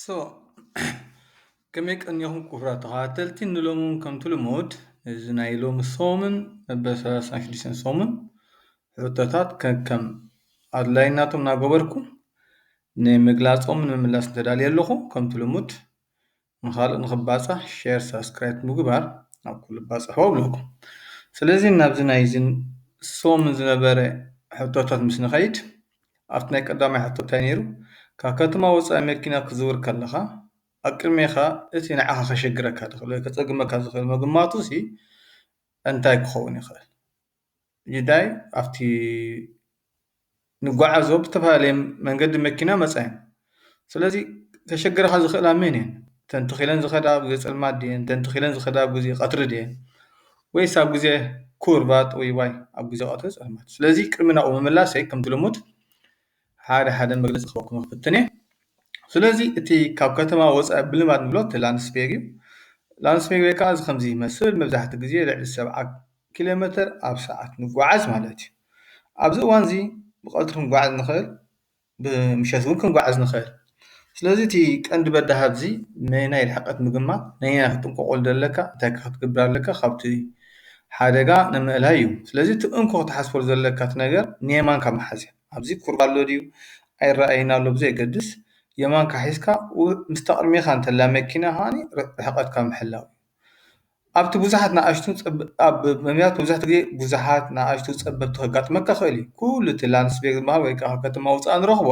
So ከመይ ቀኒኹም ክቡራት ተኸታተልቲ? ንሎሚ እውን ከምቲ ልሙድ እዚ ናይ ሎሚ ሰሙን መበል ሰላሳን ሽዱሽተን ሰሙን ሕቶታት ከከም ኣድላይነቶም እናገበርኩ ንምግላጾም ንምምላስ እንተዳልየ ኣለኹ። ከምቲ ልሙድ ንኻልእ ንኽባጻሕ ሼር፣ ሳብስክራይብ ምግባር ኣብ ኩሉ ባጽሕዎ እብለኩም። ስለዚ ናብዚ ናይ እዚ ሰሙን ዝነበረ ሕቶታት ምስ ንኸይድ ኣብቲ ናይ ቀዳማይ ሕቶ እንታይ ነይሩ? ካብ ከተማ ወጻኢ መኪና ክዝውር ከለኻ ኣብ ቅድሜኻ እቲ ንዓኻ ከሸግረካ ዝኽእል ወይ ከጸግመካ ዝኽእል ምግማቱ ሲ እንታይ ክኸውን ይኽእል? ግዳይ ኣብቲ ንጓዓዞ ብዝተፈላለየ መንገዲ መኪና መጻ እየን። ስለዚ ከሸግረኻ ዝኽእላ መን እየን? እተን ትኺለን ዝኸዳ ኣብ ግዜ ጸልማት ድየን? እተን ትኺለን ዝኸዳ ኣብ ግዜ ቀትሪ ድየን? ወይስ ኣብ ግዜ ኩርባ ጥውይዋይ ኣብ ግዜ ቀትሪ ጸልማት? ስለዚ ቅድሚ ናብኡ ምምላሰይ ከምቲ ልሙድ ሓደ ሓደ መግለጺ ክህበኩም ክፍትን እየ። ስለዚ እቲ ካብ ከተማ ወጻኢ ብልማድ ንብሎ እቲ ላንድስቤግ እዩ። ላንድስቤግ ወይ ከዓ እዚ ከምዚ ይመስል፣ መብዛሕትኡ ግዜ ልዕሊ ሰብዓ ኪሎ ሜትር ኣብ ሰዓት ንጓዓዝ ማለት እዩ። ኣብዚ እዋን እዚ ብቐትሪ ክንጓዓዝ ንኽእል፣ ብምሸት እውን ክንጓዓዝ ንኽእል። ስለዚ እቲ ቀንዲ በዳሂ ኣብዚ ነየናይ ርሕቀት ምግማት፣ ነየናይ ክትጥንቀቐሉ ዘለካ፣ እንታይ ከ ክትገብር ኣለካ ካብቲ ሓደጋ ንምእላይ እዩ። ስለዚ እቲ እንኮ ክትሓስበሉ ዘለካ እቲ ነገር ንየማንካ ምሓዝ እዩ። ኣብዚ ኩርባ ኣሎ ድዩ ኣይረኣይን ኣሎ ብዘየገድስ የማንካ ሒዝካ ው-፣ ምስታ ቅድሜኻ እንተላ መኪና ከዓኒ ር-፣ ርሕቀትካ ምሕላው እዩ። ኣብቲ ብዙሓት ንኣሽቱ ጸብ-፣ ኣብ መምያት መብዛሕትኡ ግዜ ብዙሓት ንኣሽቱ ጸበብቲ ከጋጥመካ ይኽእል እዩ። ኩሉ እቲ ላንድስቤግ ዝበሃል ወይ ከዓ ከተማ ውጻእ ንረኽቦ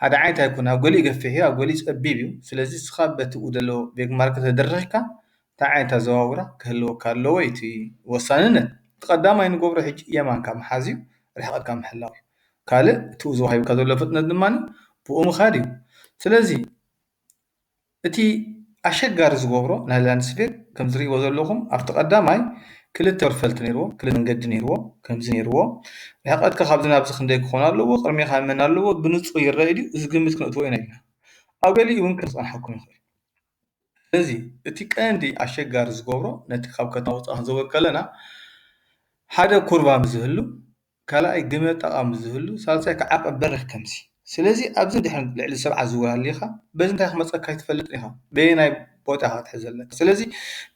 ሓደ ዓይነት ኣይኮነ። ኣብ ገሊኡ ገፊሕ እዩ፣ ኣብ ገሊኡ ጸቢብ እዩ። ስለዚ ንስኻ በቲ ኡ ዘሎ ቬግማርክ ተደረኽካ እንታይ ዓይነት ኣዘዋውራ ክህልወካ ኣለዎ እዩ እቲ ወሳንነት። እቲ ቀዳማይ ንገብሮ ሕጂ የማንካ ምሓዝ እዩ፣ ርሕቀትካ ምሕላው እዩ። ካልእ እቲ ኡ ተዋሂቡካ ዘሎ ፍጥነት ድማ ብኡ ምኻድ እዩ። ስለዚ እቲ ኣሸጋሪ ዝገብሮ ናይ ላንድስቤግ ከም ዝሪእዎ ዘለኹም ኣብቲ ቀዳማይ ክልተ ወርፈልቲ ነይርዎ፣ ክልተ መንገዲ ነይርዎ፣ ከምዚ ነይርዎ። ርሕቀትካ ካብዚ ናብዚ ክንደይ ክኾን ኣለዎ፣ ቅድሜኻ መን ኣለዎ፣ ብንጹር ይረኣይ ድዩ፣ እዚ ግምት ክነእትዎ ኢና ኢልና። ኣብ ገሊኡ እውን ክጸንሓኩም ይኽእል። ስለዚ እቲ ቀንዲ ኣሸጋሪ ዝገብሮ ነቲ ካብ ከተማ ወጻኢ ክንዘውር ከለና ሓደ ኩርባ ምስ ዝህሉ፣ ካልኣይ ግመ ጣቓ ምስ ዝህሉ፣ ሳልሳይ ከዓ ዓቐብ በሪኽ ከምሲ። ስለዚ ኣብዚ ድሕሪ ልዕሊ ሰብዓ ዝዝውር ሃሊኻ በዚ እንታይ ክመጸካ ኣይትፈልጥን ኢኻ፣ በየናይ ቦታ ኢኻ ክትሕዝ ዘለካ። ስለዚ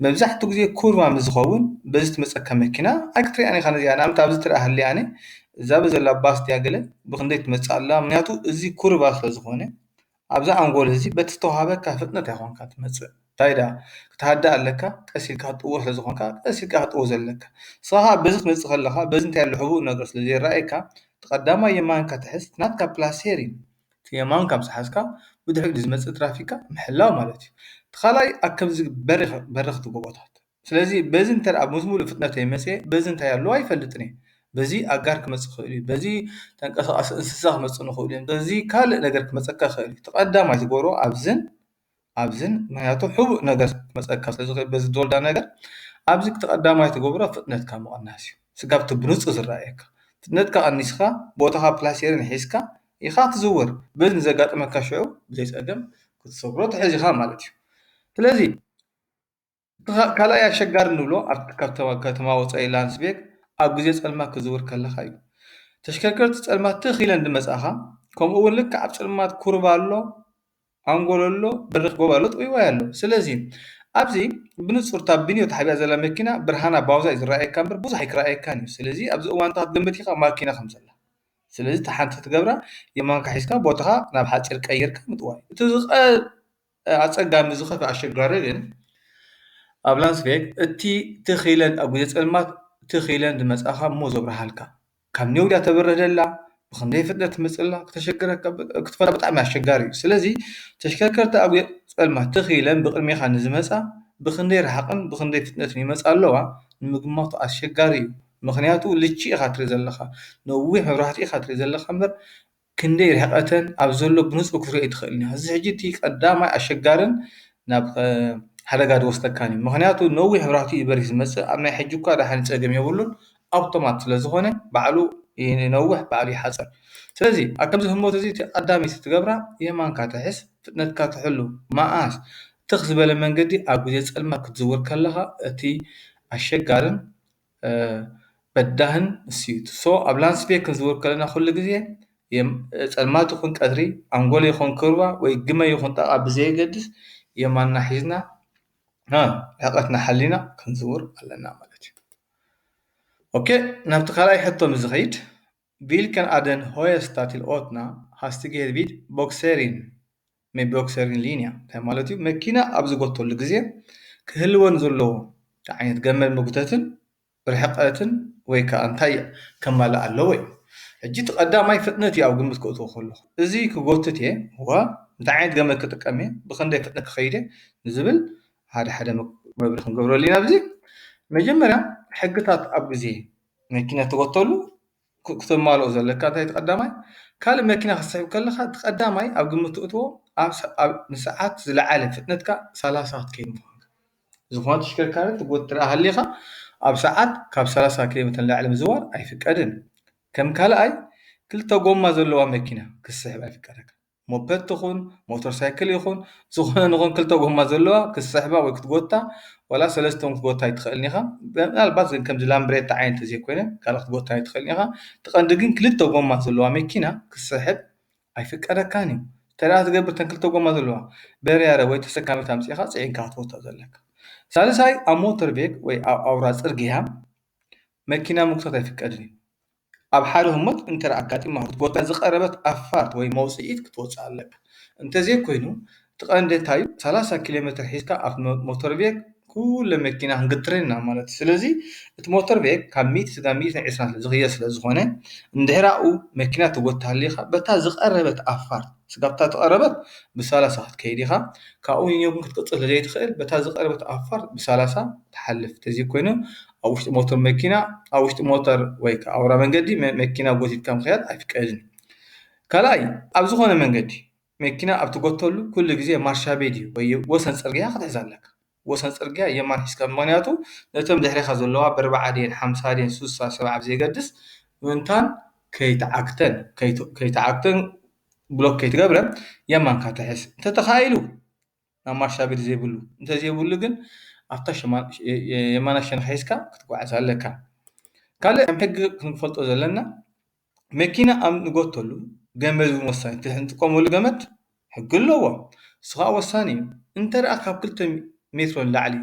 መብዛሕትኡ ግዜ ኩርባ ምስ ዝኸውን በዚ ትመጸካ መኪና ኣይክትሪኣን ኢኻ ነዚኣ። ንኣብነት ኣብዚ ትረኣ ሃልያ ኣነ እዛ በዘላ ባስ ድያ ገለ ብኽንደይ ትመጽእ ኣላ፣ ምኽንያቱ እዚ ኩርባ ስለ ዝኾነ ኣብዛ ኣንጎል እዚ በቲ ዝተዋሃበካ ፍጥነት ኣይኮንካ ትመጽእ። እንታይ ደኣ ክትሃድእ ኣለካ፣ ቀስ ኢልካ ክትጥውር ስለ ዝኾንካ ቀስ ኢልካ ክትጥውር ዘለካ። ንስኻ በዚ ክትመጽእ ከለኻ በዚ እንታይ ኣሎ ሕቡእ ነገር ስለ ዘይረኣየካ እቲ ቀዳማይ የማንካ ትሕዝ፣ እቲ ናትካ ፕላሴር እዩ። እቲ የማንካ ምስ ሓዝካ ብድሕሪኡ ዝመጽእ ትራፊካ ምሕላው ማለት እዩ። እቲ ካልኣይ ኣብ ከምዚ በሪኽ በረኽቲ ጎቦታት ስለዚ በዚ እንተ ደኣ ምስ ሙሉእ ፍጥነተይ መጽየ በዚ እንታይ ኣለዎ ኣይፈልጥን እየ። በዚ ኣጋር ክመጽእ ይኽእል እዩ። በዚ ተንቀሳቓሲ እንስሳ ክመጽእ ንኽእሉ እዮም። በዚ ካልእ ነገር ክመጸካ ይኽእል እዩ። እቲ ቀዳማይ ዝገብሮ ኣብዝን ኣብዝን ምኽንያቱ ሕቡእ ነገር ክመጸካ ስለ ዝኽእል በዚ ዝወርዳ ነገር ኣብዚ እቲ ቀዳማይ ትገብሮ ፍጥነትካ ምቕናስ እዩ። ስጋብ እቲ ብንጹር ዝረኣየካ ፍጥነትካ ቀኒስካ ቦታኻ ፕላሴርን ሒዝካ ኢኻ ትዝውር። በዚ ንዘጋጥመካ ሽዑ ብዘይ ጸገም ክትሰግሮ ትሕዝ ኢኻ ማለት እዩ። ስለዚ እቲ ኻ-፣ ካልኣይ ኣሸጋሪ እንብሎ ኣብቲ ካብ ተማ-፣ ከተማ ወጻኢ ላንድስቤግ ኣብ ግዜ ጸልማት ክትዝውር ከለኻ እዩ። ተሽከርከርቲ ጸልማት ትኽ ኢለን ዝመጻኻ፣ ከምኡ እውን ልክዕ ኣብ ጸልማት ኩርባ ኣሎ፣ ኣንጎሎ ኣሎ፣ በሪኽ ጎቦ ኣሎ፣ ጥውይዋይ ኣሎ። ስለዚ ኣብዚ ብንጹር እታ ብንዮ ተሓቢኣ ዘላ መኪና ብርሃና ባውዛ እዩ ዝረኣየካ እምበር ብዙሕ ኣይክረኣየካን እዩ። ስለዚ ኣብዚ እዋን እታ ክትግምት ኢኻ ማኪና ከም ዘላ። ስለዚ እታ ሓንቲ ክትገብራ የማንካ ሒዝካ ቦታኻ ናብ ሓጺር ቀይርካ ምጥዋይ። እቲ ዝቐ-፣ ኣጸጋሚ ዝኸፍእ ኣሸጋሪ ግን ኣብ ላንድስቤግ እቲ ትኽ ኢለን ኣብ ግዜ ጸልማት ትኽ ኢለን ዝመጻኻ እሞ ዘብርሃልካ ካብ ኔው ድያ ተብርህ ደላ ብኽንደይ ፍጥነት ትመጽእ ኣላ ክተሸግረካ ብ-፣ ክትፈልጣ ብጣዕሚ ኣሸጋሪ እዩ። ስለዚ ተሽከርከርቲ ኣብ ግዜ ጸልማት ትኽ ኢለን ብቕድሜኻ ንዝመጻ ብኽንደይ ርሓቕን ብኽንደይ ፍጥነትን ይመጻ ኣለዋ ንምግማቱ ኣሸጋሪ እዩ። ምኽንያቱ ልቺ ኢኻ ትርኢ ዘለኻ፣ ነዊሕ መብራህቲ ኢኻ ትርኢ ዘለኻ እምበር ክንደይ ርሕቐተን ኣብ ዘሎ ብንጹር ክትሪኦ ኣይትኽእልን ኢኻ። እዚ ሕጂ እቲ ቀዳማይ ኣሸጋርን ናብ፣ እ፣ ሓደጋ ዝወስደካን እዩ። ምኽንያቱ ነዊሕ መብራህቲ እዩ በሪህ ዝመጽእ። ኣብ ናይ ሕጂ እኳ ደሓን ጸገም የብሉን፣ ኣውቶማት ስለ ዝኾነ ባዕሉ ይነውሕ፣ ባዕሉ ይሓጽር። ስለዚ ኣብ ከምዚ ህሞት እዚ እቲ ቀዳመይቲ ትገብራ የማንካ ትሕዝ፣ ፍጥነትካ ትሕሉ። መኣስ? ትኽ ዝበለ መንገዲ ኣብ ግዜ ጸልማት ክትዝውር ከለኻ እቲ ኣሸጋርን እ፣ በዳህን ንሱ እዩ። So ኣብ ላንድስቤግ ክንዝውር ከለና ኩሉ ግዜ ጸልማት ይኹን ቀትሪ፣ ኣንጎሎ ይኹን ክርባ ወይ ግመ ይኹን ጣቓ ብዘየገድስ የማንና ሒዝና ርሕቀትና ሓሊና ክንዝውር ኣለና ማለት እዩ። ኦኬ፣ ናብቲ ካልኣይ ሕቶ ምስ ዝኸይድ፣ ቪልከን ኣደን ሆየስታ ቲልኦትና ሃስቲጌት ቪድ ቦክሰሪን ሜ ቦክሰሪን ሊንያ እንታይ ማለት እዩ? መኪና ኣብ ዝጎተሉ ግዜ ክህልወን ዘለዎ ዓይነት ገመድ መጉተትን ርሕቀትን ወይ ከዓ እንታይ ከማልእ ኣለዎ እዩ። ሕጂ እቲ ቀዳማይ ፍጥነት እዩ ኣብ ግምት ክእትዎ ከለኹ። እዚ ክጎትት እየ፣ እዋ እንታይ ዓይነት ገመድ ክጥቀም እየ፣ ብኽንደይ ፍጥነት ክኸይድ እየ ንዝብል ሓደ ሓደ መብርሂ ክንገብረሉ ኢና። ኣብዚ መጀመርያ ሕግታት ኣብ ግዜ መኪና ትጎተሉ ክተማልኦ ዘለካ እንታይ እቲ ቀዳማይ። ካልእ መኪና ክትስሕብ ከለኻ እቲ ቀዳማይ ኣብ ግምት ትእትዎ ንሰዓት ዝለዓለ ፍጥነትካ ሰላሳ ክትከይድ ምዃንካ። ዝኾነ ተሽከርካሪ ትጎትት ትረኣ ሃሊኻ ኣብ ሰዓት ካብ ሰላሳ ኪሎ ሜትር ንላዕሊ ምዝዋር ኣይፍቀድን። ከም ካልኣይ ክልተ ጎማ ዘለዋ መኪና ክትስሕብ ኣይፍቀደካ። ሞፐድ ትኹን ሞተር ሳይክል ይኹን ዝኾነ ንኹን ክልተ ጎማ ዘለዋ ክትስሕባ ወይ ክትጎታ ዋላ ሰለስተ እውን ክትጎታ ኣይትኽእልን ኢኻ። ምናልባት እዘን ከምዚ ላምብሬታ ዓይነት ተዘይኮይነ ካልእ ክትጎታ ኣይትኽእልን ኢኻ። እቲ ቀንዲ ግን ክልተ ጎማ ዘለዋ መኪና ክትስሕብ ኣይፍቀደካን እዩ። እንታይ ደኣ ትገብር እተን ክልተ ጎማ ዘለዋ በርያረ ወይ ተሰካሚት ኣምፂእኻ ፅዒንካ ክትጎታ ዘለካ። ሳልሳይ ኣብ ሞተር ቬግ ወይ ኣብ ኣውራ ፅርግያ መኪና ምጉታት ኣይፍቀድን እዩ። ኣብ ሓደ ህሞት እንተ ኣጋጢማ ክትጎታ ዝቐረበት ኣፋርት ወይ መውፅኢት ክትወፅእ ኣለካ። እንተዘይኮይኑ እቲ ቀንዲ እንታይ እዩ? ሰላሳ ኪሎ ሜትር ሒዝካ ኣብ ሞተር ቬግ ኩለ መኪና ክንግትረን ኢና ማለት እዩ። ስለዚ እቲ ሞተር ቬግ ካብ ሚእቲ ስጋብ ሚእትን ዕስራን ዝኽየድ ስለ ዝኾነ እንድሕር ኣብኡ መኪና ትጎትት ሃሊኻ በታ ዝቐረበት ኣፋርት ስጋብ እታ ዝቐረበት ብሰላሳ ክትከይድ ኢኻ። ካብኡ ንዮ ግን ክትቅፅል ስለዘይትኽእል በታ ዝቐረበት ኣፋርት ብሰላሳ ትሓልፍ። ተዘይኮይኑ ኣብ ውሽጢ ሞተር መኪና ኣብ ውሽጢ ሞተር ወይ ከዓ ኣውራ መንገዲ መኪና ጎቲትካ ምኽያድ ኣይፍቀድን። ካልኣይ ኣብ ዝኾነ መንገዲ መኪና ኣብ ትጎተሉ ኩሉ ግዜ ማርሻ ቤዲ ወይ ወሰን ፅርግያ ክትሕዝ ኣለካ። ወሰን ፅርግያ የማን ሒዝካ ምኽንያቱ ነቶም ድሕሬኻ ዘለዋ በርባዓ ድየን ሓምሳ ድየን ሱሳ ሰብዓ ብዘይገድስ ምእንታን ከይተዓግተን ከይተዓግተን ብሎክ ከይትገብረን የማንካ ትሕዝ እንተተኻኢሉ ናብ ማርሻ ቤዲ ዘይብሉ እንተዘይብሉ ግን ኣብታ የማና ሸነኽ ሒዝካ ክትጓዓዝ ኣለካ። ካልእ ከም ሕጊ ክንፈልጦ ዘለና መኪና ኣብ ንጎተሉ ገመድ እውን ወሳኒ እቲ እንጥቀመሉ ገመድ ሕጊ ኣለዎ። እሱ ከዓ ወሳኒ እዩ። እንተ ደኣ ካብ ክልተ ሜትሮ ንላዕሊ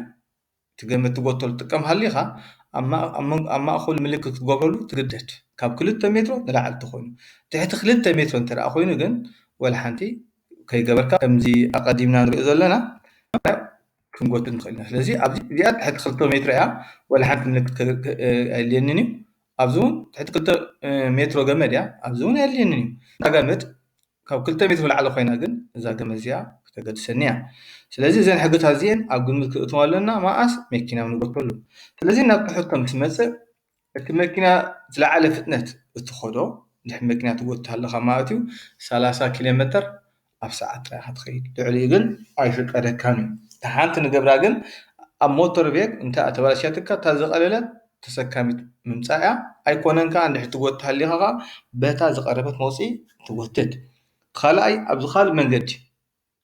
እቲ ገመድ ትጎተሉ ትጥቀም ሃሊኻ ኣብ ማእኸሉ ምልክት ክትገብረሉ ትግደድ። ካብ ክልተ ሜትሮ ንላዕሊ ተኾይኑ ትሕቲ ክልተ ሜትሮ እንተ ደኣ ኮይኑ ግን ወላ ሓንቲ ከይገበርካ ከምዚ ኣቐዲምና ንሪኦ ዘለና ክንጎትት ንኽእል ኢና። ስለዚ ኣብዚ እዚኣ ትሕቲ ክልተ ሜትሮ እያ፣ ወላ ሓንቲ ምልክት ኣየድልየንን እዩ። ኣብዚ እውን ትሕቲ ክልተ ሜትሮ ገመድ እያ፣ ኣብዚ እውን ኣየድልየንን እዩ። እታ ገመድ ካብ ክልተ ሜትሮ ላዕሊ ኮይና ግን እዛ ገመድ እዚኣ ክተገድሰኒ እያ። ስለዚ እዘን ሕግታት እዚአን ኣብ ግምት ክእትዋ ኣለና መኣስ መኪና ንጎተሉ። ስለዚ ናብ ትሕቶ ምስ መፅእ እቲ መኪና ዝለዓለ ፍጥነት እትኸዶ ድሕሪ መኪና ትጎትት ኣለኻ ማለት እዩ ሰላሳ ኪሎ ሜትር ኣብ ሰዓት ጥራይ ኢኻ ትኸይድ። ልዕሊኡ ግን ኣይፍቀደካን እዩ። እታ ሓንቲ ንገብራ ግን ኣብ ሞተር ቤግ እንተ ኣተባላሽያትካ እታ ዝቐለለት ተሰካሚት ምምፃእ እያ። ኣይኮነን ከዓ እንድሕር ትጎትት ሃሊኻ ከዓ በታ ዝቐረበት መውፅኢ ትጎትት። ካልኣይ ኣብዚ ካልእ መንገዲ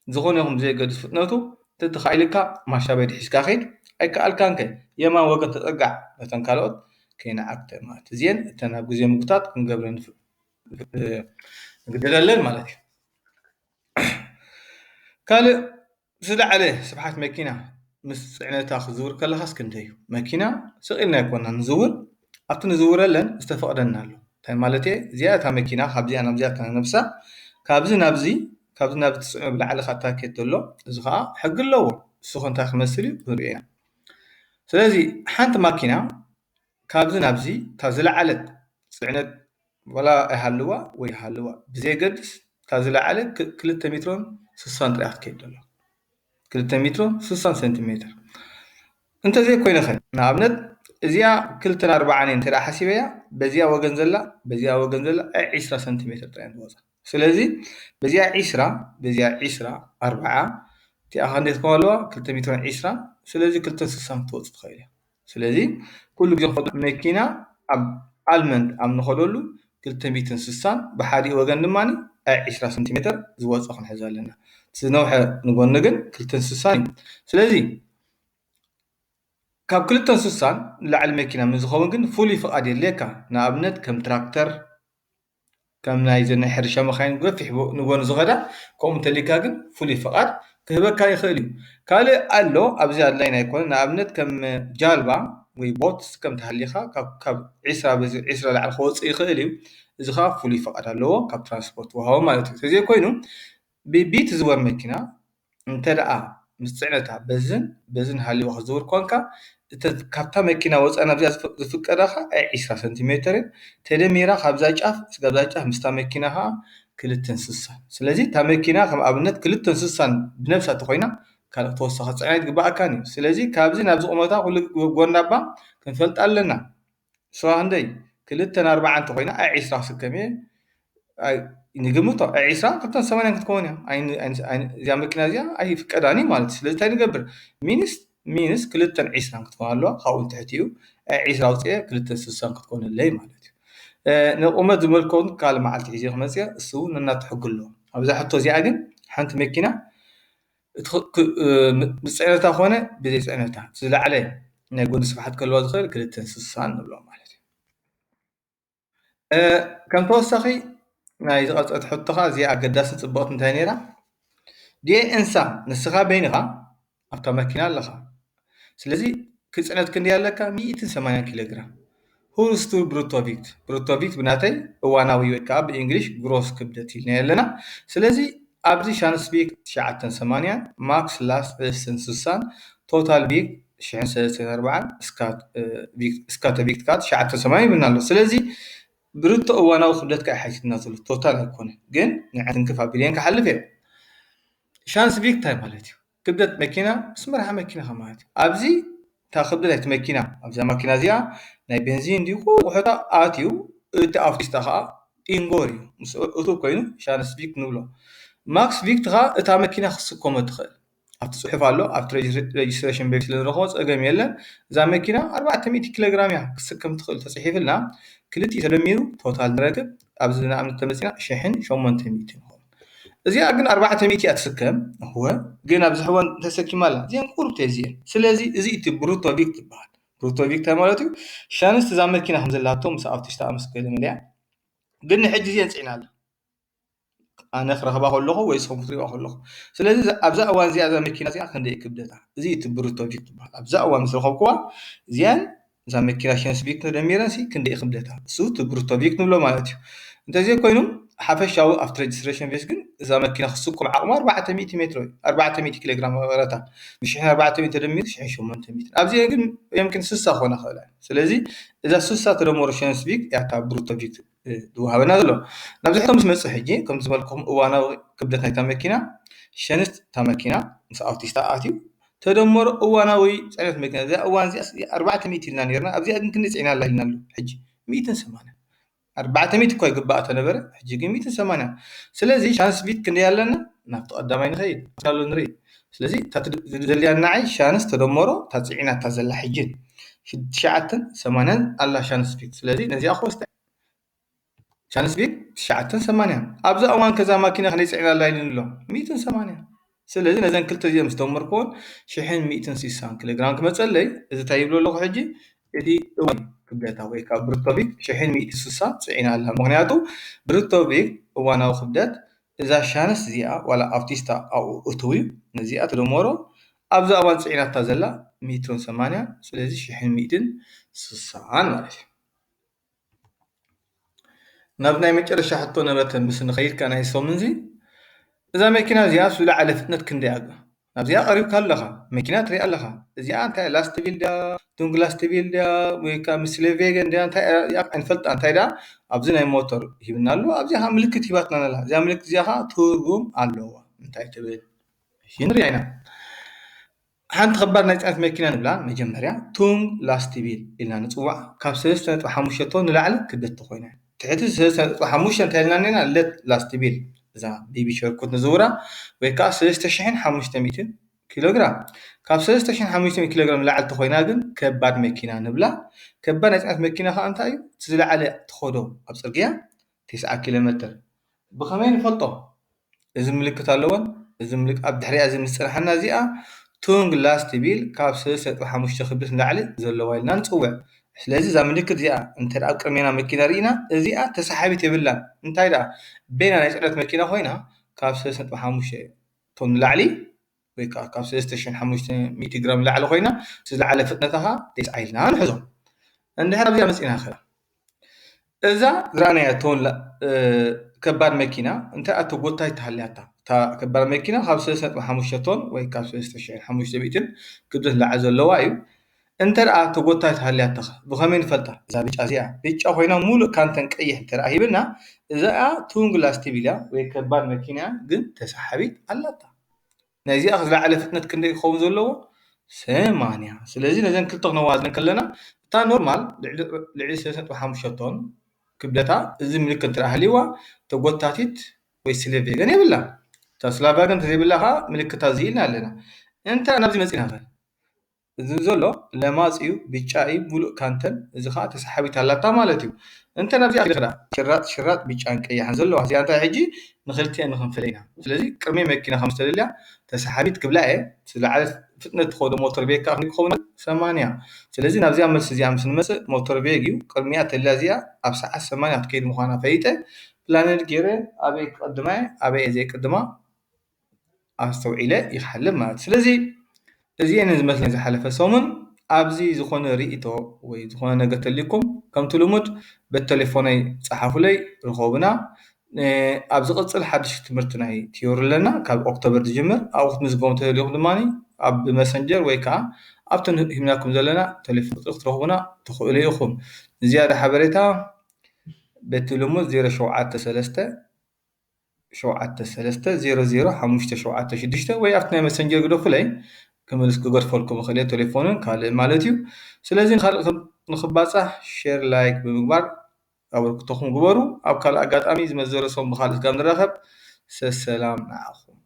ዝኾነ ይኹን ብዘየገድስ ፍጥነቱ ተተኻኢልካ ማሻበዲ ሒዝካ ኺድ ኣይከኣልካን ከ የማን ወገን ተፀጋዕ ነተን ካልኦት ከይነዓግተ ማለት እዚአን እተን ኣብ ግዜ ምግታት ክንገብረ ንግደድ ኣለን ማለት እዩ። ካልእ ዝለዓለ ስፍሓት መኪና ምስ ፅዕነታ ክዝውር ከለኻስ ክንደይ እዩ? መኪና ስቕ ኢልና ኣይኮና ንዝውር ኣብቲ ንዝውረለን ዝተፈቕደና ኣሎ። እንታይ ማለት እየ? እዚኣ እታ መኪና ካብዚኣ ናብዚኣ እታ ነብሳ ካብዚ ናብዚ ካብዚ ናብዚ ትፅዕኖ ብላዕሊ ካታኬት ዘሎ እዚ ከዓ ሕጊ ኣለዎ። እሱ ከ እንታይ ክመስል እዩ ክንሪኦ ኢና። ስለዚ ሓንቲ ማኪና ካብዚ ናብዚ እታ ዝለዓለት ፅዕነት ወላ ኣይሃልዋ ወይ ሃልዋ ብዘየገድስ እታ ዝለዓለ ክልተ ሜትሮን ስሳን ጥራይ ክትከይድ ዘሎ ክልተ ሜትሮን ስሳን ሴንቲሜትር እንተዘይኮይነ ኸ ንኣብነት እዚኣ ክልተን ኣርባዓን እንተ ሓሲበያ በዚኣ ወገን ዘላ በዚኣ ወገን ዘላ ዕስራ ሰንቲሜትር ጥራይ ትወፃ ስለዚ በዚኣ ዕስራ በዚኣ ዕስራ ኣርባዓ እቲኣ ክንደይ ትከውን ኣለዋ ክልተ ሜትሮን ዕስራ ስለዚ ክልተን ስሳን ክትወፅ ትኽእል እያ ስለዚ ኩሉ ግዜ መኪና ኣብ ኣልመንድ ኣብ ንኸደሉ ክልተ ሚእትን ስሳን ብሓዲኡ ወገን ድማ ዕስራ ሰንቲሜተር ዝወፀ ክንሕዞ ኣለና። እቲ ዝነውሐ ንጎኒ ግን ክልተን ስሳን እዩ። ስለዚ ካብ ክልተን ስሳን ንላዕሊ መኪና ምስ ዝኸውን ግን ፍሉይ ፍቓድ የድልየካ። ንኣብነት ከም ትራክተር፣ ከም ናይ ዘን ናይ ሕርሻ መኻይን ገፊሕ ንጎኒ ዝኸዳ፣ ከምኡ እንተሊካ ግን ፍሉይ ፍቓድ ክህበካ ይኽእል እዩ። ካልእ ኣሎ፣ ኣብዚ ኣድላይን ኣይኮነን። ንኣብነት ከም ጃልባ ወይ ቦት ከም ተሃሊኻ ካብ ካብ ዒስራ በዚ ዒስራ ላዕሊ ክወፅእ ይኽእል እዩ። እዚ ከዓ ፍሉይ ፍቓድ ኣለዎ ካብ ትራንስፖርት ወሃቢ ማለት እዩ። ተዘይኮይኑ ብቢት ዝወር መኪና እንተ ደኣ ምስ ጽዕነታ በዝን በዝን ሃልይዋ ክትዝውር ኮንካ፣ እተ ካብታ መኪና ወጻኢ ናብዚኣ ዝፍ ዝፍቀዳ ከኣ ኣይ ዒስራ ሰንቲሜተር እየን። ተደሚራ ካብዛ ጫፍ እስካብ እዛ ጫፍ ምስታ መኪና ከኣ ክልተን ስሳን። ስለዚ እታ መኪና ከም ኣብነት ክልተን ስሳን ብነብሳ እንተኾይና ካልእ ተወሳኺ ጽዕነት ኣይትግብኣካን እዩ። ስለዚ ካብዚ ናብዚ ቁመታ ኩሉ ጎ ጎና እባ ክንፈልጣ ኣለና። ንስኻ ክንደይ ክልተን ኣርባዓን እንተኾይና ኣይ ዒስራ ክስከም እየ። ኣይ ንግምቶ ኣይ ዒስራ ክልተን ሰማንያን ክትከውን እያ። ኣይ ኣይ ኣይ እዚኣ መኪና እዚኣ ኣይፍቀዳን እዩ ማለት እዩ። ስለዚ እንታይ ንገብር? ሚንስ ሚንስ ክልተን ዒስራን ክትከውን ኣለዋ። ካብኡ ንትሕቲኡ ኣይ ዒስራ ኣውፅኤ ክልተን ስሳን ክትኮነለይ ማለት እዩ። ንቁመት ዝመልከቱን ካልእ መዓልቲ ሒዘ ክመፅእ እሱ እውን ነናቱ ሕጊ ኣለዎ። ኣብዛ ሕቶ እዚኣ ግን ሓንቲ መኪና እቲ ክ- ክ- እ፣ ም- ብፅዕነታ ኮነ ብዘይ ፅዕነታ እቲ ዝለዓለ ናይ ጎኒ ስፍሓት ክህልዋ ዝኽእል ክልተን ስሳን ንብሎ ማለት እዩ። እ፣ ከም ተወሳኺ ናይ ዝቐፀት ሕቶኻ እዚኣ ኣገዳሲ ፅብቕቲ እንታይ ነይራ? ዲኤ እንሳ ንስኻ በይንኻ ኣብታ መኪና ኣለኻ። ስለዚ ክፅዕነት ክንደይ ኣለካ? ሚእትን ሰማንያን ኪሎ ግራም። ሁርስቱ ብሩቶ ቪክት ብሩቶ ቪክት ብናተይ እዋናዊ ወይ ከዓ ብእንግሊሽ ግሮስ ክብደት ኢልና ኣለና። ስለዚ ኣብዚ ሻንስ ቪክ ትሽዓተን ሰማንያን ማክስ ላስት ሰለስተን ስሳን ቶታል ቪክ ሽሕን ሰለስተን ኣርባዓን ስካተ ቪክት ከዓ ትሽዓተን ሰማንያን ይብልና ኣሎ። ስለዚ ብሩቶ እዋናዊ ክብደት ከዓ ሓይስና ዘሎ ቶታል ኣይኮነ ግን ንዕትንክፍ ኣቢልየን ክሓልፍ እየ። ሻንስ ቪክ እንታይ ማለት እዩ? ክብደት መኪና ምስ መርሓ መኪና ማለት እዩ። ኣብዚ እታ ክብደት ናይቲ መኪና ኣብዛ ማኪና እዚኣ ናይ ቤንዚን ድዩ ቁሕታ ኣትዩ እቲ ኣውቲስታ ከዓ ኢንጎር እዩ ምስ እቱ ኮይኑ ሻንስ ቪክ ንብሎ። ማክስ ቪክት ከዓ እታ መኪና ክስከሞ ትኽእል ኣብቲ ፅሑፍ ኣሎ ኣብቲ ሬጅስትሬሽን ቤግ ስለ ዝረኽቦ ፀገም የለን። እዛ መኪና ኣርባዕተ ሚእቲ ኪሎ ግራም እያ ክስከም ትኽእል ተፅሒፍልና ክልቲኡ ተደሚሩ ቶታል ንረክብ። ኣብዚ ንኣብነት ተመፂና ሽሕን ሸሞንተ ሚእትን ይኸውን። እዚኣ ግን ኣርባዕተ ሚእቲ እያ ትስከም። እወ ግን ኣብዚ ሕወን ተሰኪማ ኣላ። እዚአን ቁሩብ ተዚአን። ስለዚ እዚ እቲ ብሩቶ ቪክ ትበሃል። ብሩቶ ቪክ እንታይ ማለት እዩ? ሻንስ እዛ መኪና ከም ዘላቶ ምስ ኣብቲ ሽታ ምስ ገለ መለያ ግን ንሕጂ እዚአን ፅዒና ኣላ። ኣነ ክረኽባ ከለኹ ወይ ስኹም ክትሪእዋ ከለኹ። ስለዚ ኣብዛ እዋን እዚኣ እዛ መኪና እዚኣ ክንደይ ክብደታ? እዚ እቲ ብሩቶ ቪክ ትበሃል። ኣብዛ እዋን ምስ ረኸብኩዋ እዚኣን እዛ መኪና ሸንስ ቪክ ተደሚረን ሲ ክንደይ ክብደታ? እሱ እቲ ብሩቶ ቪክ ንብሎ ማለት እዩ። እንተዘይ ኮይኑ ሓፈሻዊ ኣብቲ ሬጅስትሬሽን ቬስ ግን እዛ መኪና ክስኩም ዓቕሙ ኣርባዕተ ሚእቲ ሜትሮ እዩ። ኣርባዕተ ሚእቲ ኪሎ ግራም መቐረታ ብሽሕን ኣርባዕተ ሚእቲ ተደሚሩ ሽሕን ሸሞንተ ሚእትን። ኣብዚ ግን የምክን ስሳ ክኾና ክእላ እየን። ስለዚ እዛ ስሳ ተደመሮ ሸንስ ቪክ እያ እታ ብሩቶ ቪክ ዝወሃበና ዘሎ። ናብዚ ሕቶ ምስ መፅእ ሕጂ ከም ዝበልኩም እዋናዊ ክብደት ናይታ መኪና ሸንስ እታ መኪና ምስ ኣውቲስታ ኣትዩ ተደመሮ እዋናዊ ፅዕነት መኪና እዚኣ እዋን እዚኣ ኣርባዕተ ሚእቲ ኢልና ነርና ኣብዚኣ ግን ክንደይ ፅዒና ኣላ ኢልና ኣሎ ሕጂ ሚእትን ሰማንያን ኣርባዕተ ሚእቲ እኳ ይግባእ ተነበረ ሕጂ ግን ሚእትን ሰማንያን ስለዚ ሻንስ ቪክ ክንደይ ኣለና ናብቲ ቀዳማይ ንኸይድ ኣሎ ንርኢ ስለዚ እታ ዘድልያ ንዓይ ሻንስ ተደመሮ እታ ፅዒናታ ዘላ ሕጂ ትሽዓተን ሰማንያን ኣላ ሻንስ ቪክ ስለዚ ነዚኣ ክወስዳ ሻንስ ቪክ ትሽዓተን ሰማንያን ኣብዛ እዋን ከዛ ማኪና ክንደይ ፅዒና ኣላ ኢሉኒ ኣሎ ሚእትን ሰማንያን ስለዚ ነዘን ክልተ እዚኦም ምስ ደመርክዎን ሽሕን ሚእትን ስሳን ኪሎ ግራም ክመፀለይ እዚ እንታይ ይብሎ ኣለኹ ሕጂ እቲ እዋን ክብደታ ወይ ከዓ ብሩቶ ቪክ ሽሕን ሚእቲ ስሳ ፅዒና ኣላ ምክንያቱ ብሩቶ ቪክ እዋናዊ ክብደት እዛ ሻንስ እዚኣ ዋላ ኣውቲስታ ኣብኡ እትው እዩ ነዚኣ ትደመሮ ኣብዛ እዋን ፅዒናታ ዘላ ሚትሮን ሰማንያ ስለዚ ሽሕን ሚእትን ስሳን ማለት እዩ ናብ ናይ መጨረሻ ሕቶ ነበተ ምስ ንኸይድካ ናይ ሰሙንዚ እዛ መኪና እዚኣ ዝለዓለ ፍጥነት ክንደይ ኣላ ናብዚኣ ቀሪብካ ኣለኻ መኪና ትሪኣ ኣለኻ እዚኣ እንታይ ላስትቪል ድያ ቱንግ ላስትቪል ድያ ወይ ከዓ ምስሌ ቬገን ድያ እንታይ ኣይንፈልጣ እንታይ ድያ ኣብዚ ናይ ሞተር ሂብና ኣሎ ኣብዚኣ ከዓ ምልክት ሂባትና ነላ እዚኣ ምልክት እዚኣ ከዓ ትርጉም ኣለዋ እንታይ ትብል ንሪኣ ኢና ሓንቲ ከባድ ናይ ፅዕነት መኪና ንብላ መጀመርያ ቱንግ ላስቲቪል ኢልና ንፅዋዕ ካብ ሰለስተ ነጥቢ ሓሙሽተ ቶን ንላዕሊ ክብደት ተኮይና ትሕቲ ሰለስተ ነጥቢ ሓሙሽተ እንታይ ኢልና ኔና ለት ላስቲቪል እዛ ቤቢ ሸርኩት ንዝውራ ወይ ከዓ ሰለስተ ሽሕን ሓሙሽተ ሚእትን ኪሎ ግራም ካብ ሰለስተ ሽሕን ሓሙሽተ ሚእትን ኪሎ ግራም ንላዕሊ ተኮይና ግን ከባድ መኪና ንብላ ከባድ ናይ ፅዕነት መኪና ከዓ እንታይ እዩ እቲ ዝለዓለ ትኸዶ ኣብ ፅርግያ ተስዓ ኪሎ ሜትር ብኸመይ ንፈልጦ እዚ ምልክት ኣለወን እዚ ምልክት ኣብ ድሕሪኣ እዚ ምስ ፅንሓና እዚኣ ቱንግ ላስት ቢል ካብ ሰለስተ ነጥቢ ሓሙሽተ ክብደት ንላዕሊ ዘለዋ ኢልና ንፅውዕ ስለዚ እዛ ምልክት እዚኣ እንተ ደኣ ኣብ ቅድሜና መኪና ርኢና፣ እዚኣ ተሳሓቢት የብላን። እንታይ ደኣ በይና ናይ ጽዕነት መኪና ኮይና ካብ ሰለስተ ነጥቢ ሓሙሽተ ቶን ንላዕሊ ወይ ከዓ ካብ ሰለስተ ሽሕን ሓሙሽተ ሚእቲ ግራም ንላዕሊ ኮይና፣ ዝለዓለ ፍጥነታ ከዓ ተስዓይ ኢልና ንሕዞ። እንድሕር ኣብዚኣ መፂና ኸ እዛ ዝረኣናያ ቶን ላ- እ፣ ከባድ መኪና እንተ ኣተጎታይ ተሃልያታ፣ እታ ከባድ መኪና ካብ ሰለስተ ነጥቢ ሓሙሽተ ቶን ወይ ካብ ሰለስተ ሽሕን ሓሙሽተ ሚእትን ክብደት ላዕሊ ዘለዋ እዩ። እንተ ደኣ ተጎታይ ተሃልያታ ኸ ብኸመይ ንፈልጣ? እዛ ብጫ እዚኣ ብጫ ኮይና ሙሉእ ካንተን ቀይሕ እንተ ደኣ ሂብና፣ እዚኣ ቱንግ ላስቲቢል እያ ወይ ከባድ መኪና እያ፣ ግን ተሳሓቢት ኣላታ። ናይዚኣ ዝለዓለ ፍጥነት ክንደይ ክኸውን ዘለዎ? ሰማንያ። ስለዚ ነዘን ክልተ ክነዋዝነን ከለና እታ ኖርማል ልዕሊ ልዕሊ ሰለስተ ነጥቢ ሓሙሽተ ቶን ክብደታ እዚ ምልክት እንተ ሃልይዋ ተጎታቲት ወይ ስሌቭ ቬገን የብላ። እታ ስላቭ ቫገን እንተዘይብላ ከዓ ምልክታ እዚ ኢልና ኣለና። እንተ ናብዚ መፂና ኸ? እዚ ዘሎ ለማፅ እዩ፣ ብጫ እዩ፣ ሙሉእ ካንተን፣ እዚ ከዓ ተሳሓቢት ኣላታ ማለት እዩ። እንተ ናብዚኣ ክዳ ሽራጥ ሽራጥ ብጫን ቀያሕን ዘለዋ እዚኣ እንታይ ሕጂ ንክልቲኤን ንክንፍለ ኢና። ስለዚ ቅድሚ መኪና ከም ዝተደልያ ተሳሓቢት ክብላ እየ። ዝለዓለ ፍጥነት ትኸዶ ሞተር ቤግ ከዓ ክንደይ ክኸውን? ሰማንያ። ስለዚ ናብዚኣ መልሲ እዚኣ ምስ ንመፅእ ሞተር ቤግ እዩ ቅድሚያ ተልያ እዚኣ ኣብ ሰዓት ሰማንያ ክትከይድ ምዃና ፈሊጠ ፕላነድ ገይረ ኣበይ ክቐድማ እየ ኣበይ እየ ዘይቅድማ ኣስተውዒለ ይሓልፍ ማለት እዩ። ስለዚ እዚኤን ዝመስለኒ ዝሓለፈ ሰሙን ኣብዚ ዝኾነ ርእይቶ ወይ ዝኾነ ነገር ተልይኩም ከምቲ ልሙድ በቲ ቴሌፎነይ ጸሓፉለይ ርኸቡና። ኣብ ዝቕጽል ሓድሽ ትምህርቲ ናይ ቲዮሪ ኣለና ካብ ኦክቶበር ዝጅምር ኣብኡ ክትምዝገቡ እንተደሊኹም ድማ ኣብ መሰንጀር ወይ ከዓ ኣብቲ ሂብናኩም ዘለና ቴሌፎን ቁፅሪ ክትረኽቡና ትኽእሉ ኢኹም። ንዝያዳ ሓበሬታ በቲ ልሙድ ዜሮ ሸውዓተ ሰለስተ ሸውዓተ ሰለስተ ዜሮ ዜሮ ሓሙሽተ ሸውዓተ ሽዱሽተ ወይ ኣብቲ ናይ መሰንጀር ግደፉለይ ክምልስ ክገድፈልኩም እኽእል እየ ቴሌፎንን ካልእ ማለት እዩ። ስለዚ ንኻልእ ንኽባፃሕ ሼር ላይክ ብምግባር ኣበርክቶኹም ግበሩ። ኣብ ካልእ ኣጋጣሚ ዝመዘረ ሰሙን ብኻልእ ስጋብ ንራኸብ ሰሰላም ንዓኹም።